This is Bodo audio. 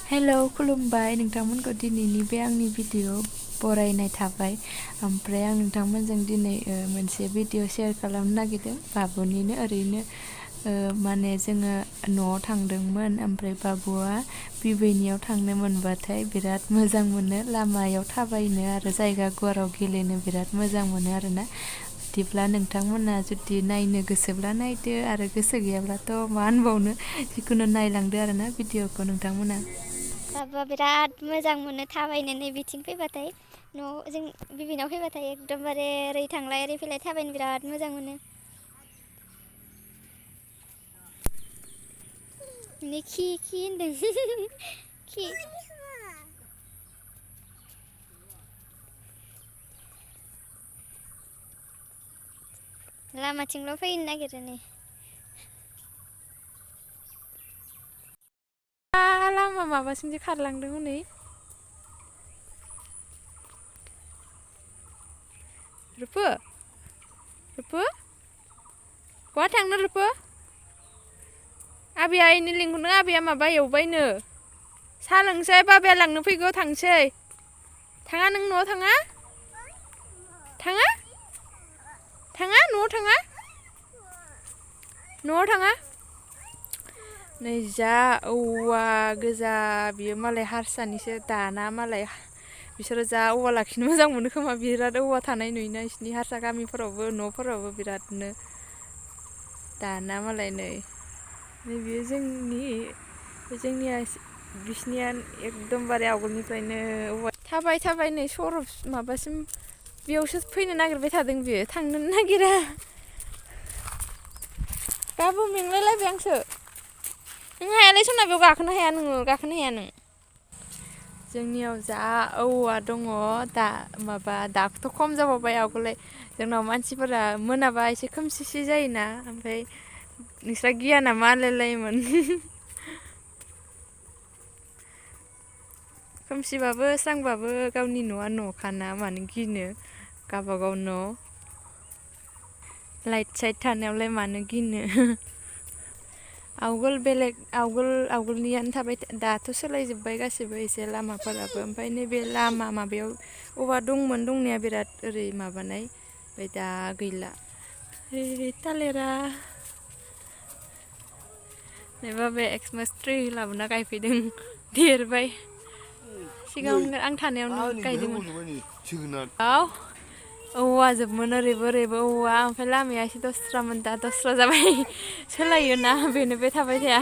हेलौ खुलुमबाय नोंथांमोनखौ दिनैनि बे आंनि भिडिअ बरायनाय थाबाय ओमफ्राय आं नोंथांमोनजों दिनै मोनसे भिडिअ शेयार खालामनो नागिरदों बाबुनिनो ओरैनो माने जोङो न'आव थांदोंमोन ओमफ्राय बाबुआ बिबैनियाव थांनो मोनबाथाय बिराद मोजां मोनो लामायाव थाबायनो आरो जायगा गुवाराव गेलेनो बिराद मोजां मोनो आरोना बिदिब्ला नोंथांमोना जुदि नायनो गोसोब्ला नायदो आरो गोसो गैयाब्लाथ' मा होनबावनो जिखुनु नायलांदो आरोना भिडिअखौ नोंथांमोना बाबुआ बिराद मोजां मोनो थाबायनो नै बिथिं फैबाथाय न'आव जों बिबैनाव फैबाथाय एकदमबारे ओरै थांलाय ओरै फैलाय थाबायनो बिराद मोजां मोनो नै खि होनदों खि लामाथिंल' फैनो नागिरो नै लामा माबासिमसो खारलांदों हनै रुपु रुपु बहा थांनो रुपु आबैया इनो लिंहरदों आबैया माबा एवबायनो साहा लोंसै बाबाया लांनो फैगौ थांसै थाङा नों न'आव थाङा थाङा थाङा न'आव थाङा नै जा औवा गोजा बियो मालाय हारसानिसो दाना मालाय बिसोरो जा औवा लाखिनो मोजां मोनो खोमा बिराद औवा थानाय नुयोना बिसिनि हारसा गामिफोरावबो न'फोरावबो बिरादनो दाना मालाय नै बियो जोंनिया बिसिनिया एकदमबारे आवगोलनिफ्रायनो औवा थाबाय नै सरब माबासिम बेयावसो फैनो नागिरबाय थादों बियो थांनोनो नागिरा बाबु मेंलायलायबाय आंसो नों हायालै सना बेयाव गाखोनो हाया नों जोंनियाव जा औवा दङ दाथ' खम जाबावबाय आवगोलाय जोंनाव मानसिफोरा मोनाबा एसे खोमसि जायोना ओमफ्राय नोंस्रा गिया नामा होनलायलायोमोन खोमसिबाबो स्रांबाबो गावनि न'आ न'खाना मानो गिनो गावबागाव न' लाइट साइट थानायावलाय मानो गिनो आवगोलनियानो थाबाय दाथ' सोलायजोब्बाय गासिबो एसे लामाफोराबो ओमफ्राय नैबे लामा माबायाव औवा दंमोन दंनाया बिराद ओरै माबानाय ओमफ्राय दा गैला थालिरा नै बाबाया एक्समास ट्रि लाबोना गायफैदों देरबाय सिगाङाव आं थानायावनो गायदोंमोन औवा जोबमोन ओरैबो औवा ओमफ्राय लामाया एसे दस्रामोन दा दस्रा जाबाय सोलायोना बेनो बे थाबाय थाया